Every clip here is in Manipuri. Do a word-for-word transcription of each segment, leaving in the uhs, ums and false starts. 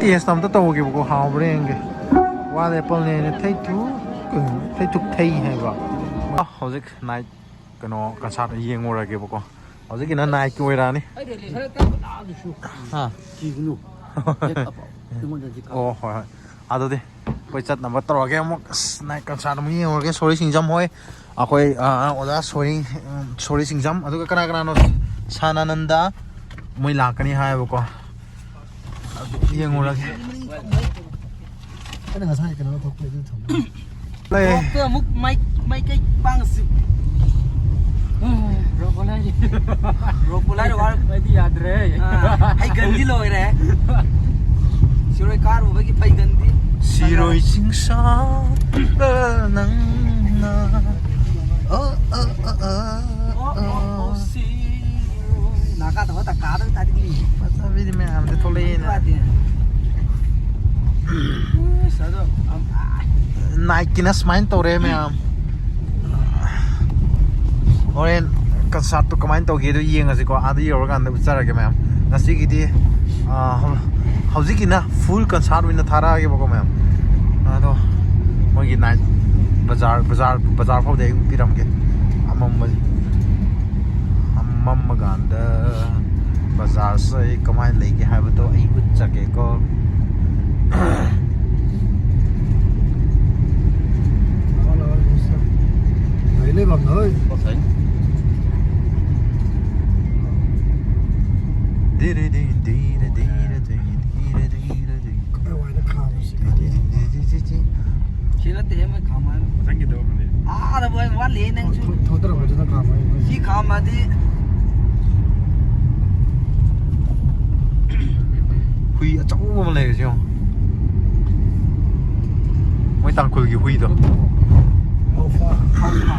Taste ꯑꯝꯇ ꯇꯧꯒꯦꯕꯀꯣ, ꯍꯥꯎꯕ꯭ꯔꯥ ꯌꯦꯡꯒꯦ꯫ Wild apple ꯅꯦꯅ ꯊꯩꯊꯨ-, ꯊꯩꯊꯨꯛ ꯊꯩ ꯍꯥꯏꯕ꯫ ꯍꯧꯖꯤꯛ night ꯀꯩꯅꯣ concert ꯌꯦꯡꯉꯨꯔꯒꯦꯕꯀꯣ꯫ ꯍꯧꯖꯤꯛꯀꯤꯅ night ꯀꯤ ꯑꯣꯏꯔꯛꯑꯅꯤ꯫ ꯍꯥ? ꯑꯣ, ꯍꯣꯏ, ꯍꯣꯏ꯫ ꯑꯗꯨꯗꯤ ꯑꯩꯈꯣꯏ ꯆꯠꯅꯕ ꯇꯧꯔꯒꯦ ꯑꯃꯨꯛ꯫ ꯑꯁ, night concert ꯑꯃꯨꯛ ꯌꯦꯡꯉꯨꯔꯒꯦ꯫ ꯁꯣꯔꯤ ꯁꯤꯡꯖꯝ ꯍꯣꯏ, ꯑꯩꯈꯣꯏ, ꯑ, ꯑꯣꯖꯥ ꯁꯣꯔꯤ, ꯎꯝ, ꯁꯣꯔꯤ ꯁꯤꯡꯖꯝ, ꯑꯗꯨꯒ ꯀꯅꯥ ꯀꯅꯥꯅꯣ? ꯁꯥꯅꯥꯅꯟꯗ, ꯃꯣꯏ ꯂꯥꯛꯀꯅꯤ ꯍꯥꯏꯌꯦꯕꯀꯣ꯫ ꯑꯗꯨ ꯌꯦꯡꯉꯨꯔꯒꯦ꯫ ꯑꯩꯅ ꯉꯁꯥꯏ ꯀꯩꯅꯣ ꯂꯧꯊꯣꯛꯄꯩ ꯑꯗꯨ ꯊꯝꯕ꯫ ꯂꯩ꯫ ꯔꯣꯛꯇ ꯑꯃꯨꯛ ꯃꯥꯏ-, ꯃꯥꯏꯀꯩ ꯄꯥꯡꯁꯤ꯫ ꯔꯣꯛ ꯄꯣꯂꯥꯏ꯫ ꯔꯣꯛ ꯄꯣꯂꯥꯏ ꯋꯥꯔ-, ꯑꯩꯗꯤ ꯌꯥꯗ꯭ꯔꯦ꯫ ꯑꯥ, ꯐꯩꯒꯟꯗꯤ ꯂꯣꯏꯔꯦ꯫ ꯁꯤꯔꯣꯏ ꯀꯥꯔꯨꯕꯒꯤ ꯐꯩꯒꯟꯗꯤ꯫ ꯁꯤꯔꯣꯏ ꯆꯤꯡꯁꯥꯡꯗ ꯅꯪꯅ꯫ ꯑꯣ, ꯑꯣ, ꯑꯣ, ꯑꯣ, ꯑꯣ, ꯑꯣ, ꯑꯣ꯫ ꯁꯤꯔꯣꯏ꯫ ꯅꯥꯀꯥ ꯇꯧꯕ ꯇꯀꯥꯗ ꯇꯥꯗꯤ꯫ ꯐꯖꯕꯤꯗꯤ ꯃꯌꯥꯝꯗꯤ ꯊꯣꯛꯂꯛꯑꯦꯅꯦ꯫ ꯐꯖꯕꯤꯗꯤ꯫ ꯑꯁ, ꯑꯗꯣ, ꯑꯝ, ꯑꯥ꯫ Night ꯀꯤꯅ ꯁꯨꯃꯥꯏꯅ ꯇꯧꯔꯦ ꯃꯌꯥꯝ꯫ ꯍꯣꯔꯦꯟ concert ꯇꯣ ꯀꯃꯥꯏꯅ ꯇꯧꯒꯦꯗꯣ ꯌꯦꯡꯉꯁꯤꯀꯣ, ꯑꯥꯗ ꯌꯧꯔꯀꯥꯟꯗ ꯎꯠꯆꯔꯒꯦ ꯃꯌꯥꯝ꯫ ꯉꯁꯤꯒꯤꯗꯤ, ꯑꯥ, ꯍꯧ-, ꯍꯧꯖꯤꯛꯀꯤꯅ full concert ꯑꯣꯏꯅ ꯊꯥꯔꯛꯑꯒꯦꯕꯀꯣ ꯃꯌꯥꯝ꯫ ꯑꯗꯣ ꯃꯣꯏꯒꯤ night ꯕꯖꯥꯔ, ꯕꯖꯥꯔ, ꯕꯖꯥꯔ ꯐꯥꯎꯗꯤ ꯑꯩ ꯎꯠꯄꯤꯔꯝꯒꯦ꯫ ꯑꯃꯝꯕ, ꯑꯃꯝꯕ ꯀꯥꯟꯗ ꯕꯖꯥꯔꯁꯦ ꯀꯃꯥꯏꯅ ꯂꯩꯒꯦ ꯍꯥꯏꯕꯗꯣ ꯑꯩ ꯎꯠꯆꯒꯦꯀꯣ꯫ ꯂꯩ ꯂꯩꯐꯝꯗꯣ ꯍꯣꯏ꯫ ꯗꯤꯔꯤ ꯗꯤ ꯗꯤꯔꯤ ꯗꯤꯔꯤ ꯗꯤ ꯗꯤꯔꯤ ꯗꯤꯔꯤ ꯗꯤ꯫ ꯀꯥꯏ ꯋꯥꯏꯗ ꯈꯥꯝꯃꯤꯁꯤ? ꯁꯤ ꯅꯠꯇꯦ, ꯃꯣꯏ ꯈꯥꯝꯃ ꯍꯥꯏꯕ꯫ ꯃꯊꯪꯒꯤꯗꯣ ꯑꯃꯅꯦ꯫ ꯑꯥꯗ ꯃꯣꯏ ꯋꯥꯠꯂꯤ ꯅꯪꯁꯨ꯫ ꯊꯣ-, ꯊꯣ-, ꯊꯣꯛꯇ꯭ꯔꯕꯗꯨꯅ ꯈꯥꯝꯃ ꯍꯥꯏꯕ꯫ ꯁꯤ ꯈꯥꯝꯃꯗꯤ ꯍꯨꯏ ꯑꯆꯧꯕ ꯑꯃ ꯂꯩꯔꯤꯁꯦ ꯌꯦꯡꯉꯣ꯫ ꯃꯣꯏ ꯇꯥꯡꯈꯨꯜꯒꯤ ꯍꯨꯏꯗꯣ꯫ ꯑꯣ, ꯐꯥ-, ꯐꯥ-, ꯐꯥ꯫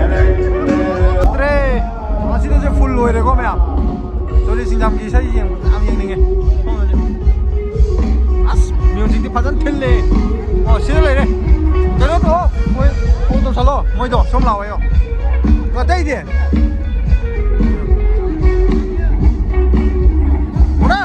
ꯌꯥꯗ꯭ꯔꯦ꯫ ꯑꯁꯤꯗꯁꯨ ꯐꯨꯜ ꯑꯣꯏꯔꯦꯀꯣ ꯃꯌꯥꯝ꯫ ꯆꯣꯂꯤ ꯁꯤꯡꯖꯥꯝꯒꯤ ꯏꯁꯩ ꯌꯦꯡꯕ ꯌꯥꯝ ꯌꯦꯡꯅꯤꯡꯉꯦ꯫ ꯑꯁ, ꯃ꯭ꯌꯨꯖꯤꯛꯇꯤ ꯐꯖꯅ ꯊꯤꯜꯂꯦ꯫ ꯑꯣ, ꯁꯤꯗ ꯂꯩꯔꯦ꯫ ꯀꯩꯅꯣ ꯇꯧ, ꯃꯣꯏ ꯐꯣꯟ ꯇꯧꯁꯜꯂꯣ꯫ ꯃꯣꯏꯗꯣ ꯁꯣꯝ ꯂꯥꯛꯑꯣ ꯍꯥꯏꯌꯣ꯫ ꯑꯇꯩꯗꯤ? ꯃꯨꯅꯥ!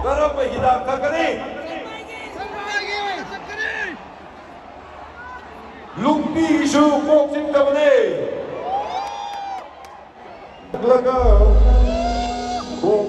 ꯀꯔꯝꯕ ꯍꯤꯗꯥꯛ ꯊꯛꯀꯅꯤ? ꯂꯨꯝꯕꯤꯁꯨ ꯀꯣꯛ ꯆꯤꯛꯇꯕꯅꯦ꯫ ꯊꯛꯂꯒ ꯀꯣꯛ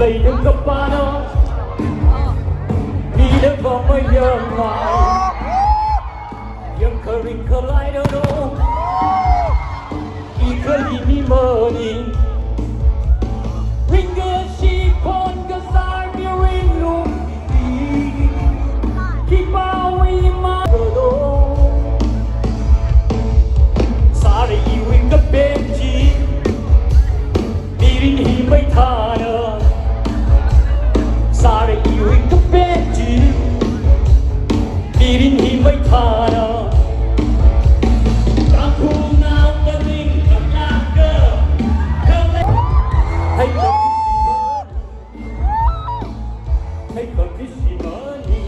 Lei dum ka pa no. Mi de ba ma yang ma. Yang ka ring ka lai do no. I ka li mi ma ni. Ring ka shi pon ka sar mi ring lu. Ki pa wi ma do. Sare i ring ka benji. Birin hi mai thana. Sare i ring ka benji. Birin hi mai thana. Kang khu nau ka ning ka ka ka. Hey, ka bisi mani. Hey, ka bisi mani.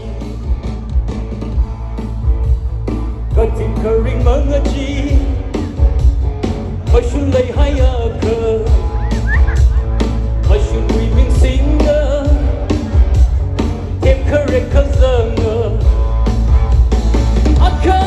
Ka ting ka ring ma nga chi. Ma shun lei hai a ka. Ma shun wi min sing a. Tem ka re ka zang a. A ka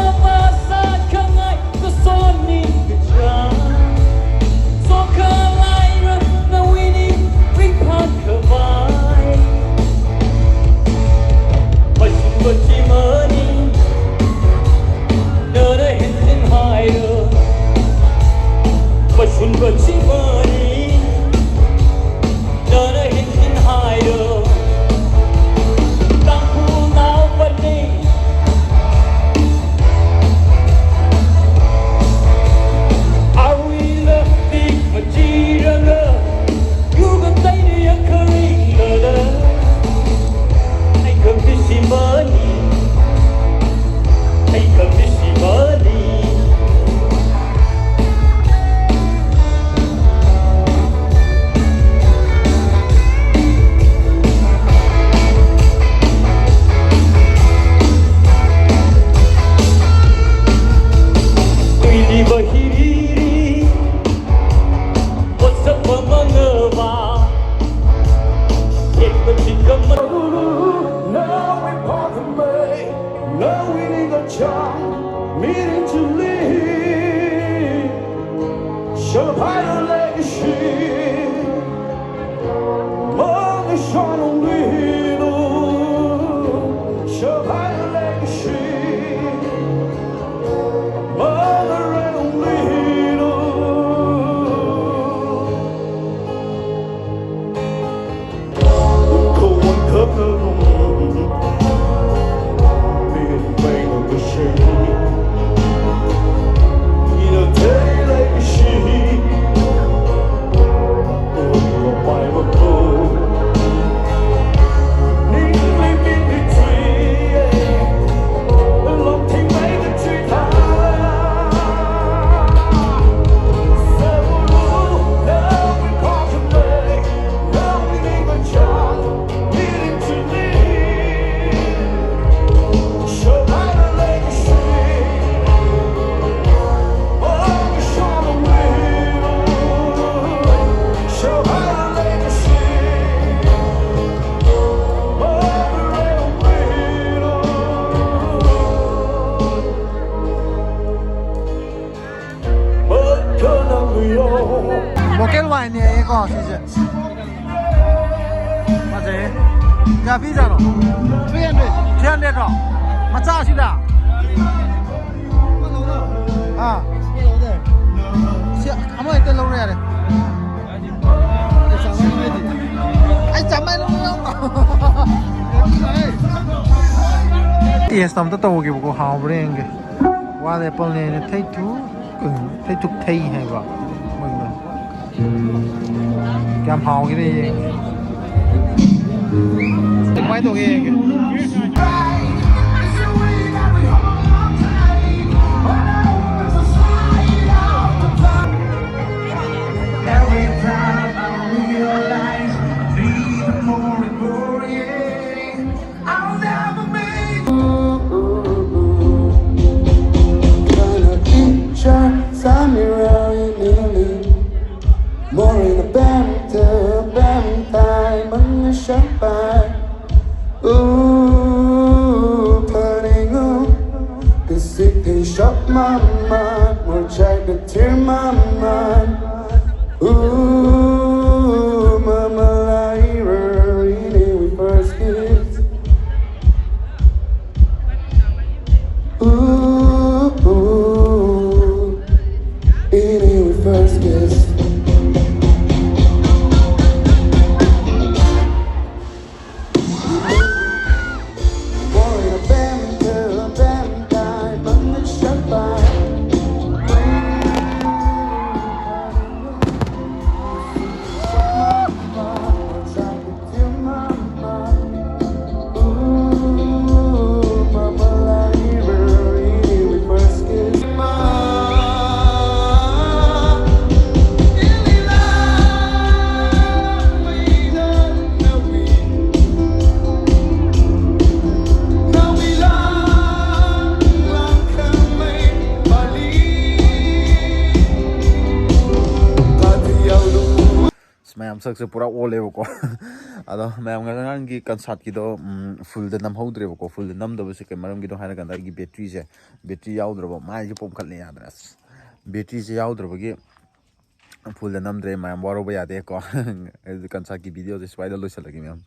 ꯀꯌꯥ ꯄꯤꯖꯥꯠꯅꯣ? Three hundred. ꯊ꯭ꯔꯤ ꯍꯟꯗ꯭ꯔꯦꯠꯔꯣ? ꯃꯆꯥꯁꯤꯗ? ꯑꯥ꯫ ꯁꯤ ꯑꯃ ꯍꯦꯛꯇ ꯂꯧꯔꯣ ꯌꯥꯔꯦ꯫ ꯑꯩ ꯆꯥꯃꯟ ꯂꯧꯔꯣ꯫ ꯇꯦꯁ ꯑꯝꯇ ꯇꯧꯒꯦꯕꯀꯣ, ꯍꯥꯎꯕ꯭ꯔꯥ ꯌꯦꯡꯒꯦ꯫ ꯋꯥꯏꯜ ꯑꯦꯄꯜꯅꯦꯅ ꯊꯩꯊꯨ-, ꯊꯩꯊꯨꯛ ꯊꯩ ꯍꯥꯏꯕ ꯃꯣꯏꯗꯣ꯫ ꯀꯌꯥꯝ ꯍꯥꯎꯒꯦꯅ ꯌꯦꯡꯒꯦ꯫ ꯀꯃꯥꯏꯅ ꯇꯧꯒꯦ ꯌꯦꯡꯒꯦ꯫ Every time I realize, even more and more, yeah. I'll never make. Gonna eat your Samira in Italy. More in a bam to bam time on the champagne. Ooh, turning on. The city shot my mind. More check the tear my mind. Ooh, mama, like, really, we first kiss. Ooh, ooh, it ain't we first kiss. Boy, a bam, girl, a bam, time, I'm not sure by. ꯑꯁ, ꯃꯌꯥꯝ ꯁꯛꯁꯦ ꯄꯨꯔꯥ ꯑꯣꯜꯂꯦꯕꯀꯣ꯫ ꯑꯗꯣ ꯃꯌꯥꯝ ꯉꯔꯥꯡꯒꯤ ꯀꯟꯁꯥꯔꯠꯀꯤꯗꯣ, ꯎꯝ, ꯐꯨꯜꯗ ꯅꯝꯍꯧꯗ꯭ꯔꯦꯕꯀꯣ꯫ ꯐꯨꯜꯗ ꯅꯝꯗꯕꯁꯦ ꯀꯩ ꯃꯔꯝꯒꯤꯅꯣ ꯍꯥꯏꯔꯀꯥꯟꯗ ꯑꯩꯒꯤ ꯕꯦꯇ꯭ꯔꯤꯁꯦ, ꯕꯦꯇ꯭ꯔꯤ ꯌꯥꯎꯗ꯭ꯔꯕ, ꯃꯥꯏꯁꯦ ꯄꯣꯝꯈꯠꯂꯦ, ꯌꯥꯗ꯭ꯔꯦ꯫ ꯑꯁ, ꯕꯦꯇ꯭ꯔꯤꯁꯦ ꯌꯥꯎꯗ꯭ꯔꯕꯒꯤ ꯐꯨꯜꯗ ꯅꯝꯗ꯭ꯔꯦ꯫ ꯃꯌꯥꯝ ꯋꯥꯔꯧꯕ ꯌꯥꯗꯦꯀꯣ꯫ ꯑꯗꯨ ꯀꯟꯁꯥꯔꯠꯀꯤ ꯚꯤꯗꯤꯑꯣꯁꯦ ꯁ꯭ꯋꯥꯏꯗ ꯂꯣꯏꯁꯤꯜꯂꯒꯦ ꯃꯌꯥꯝ꯫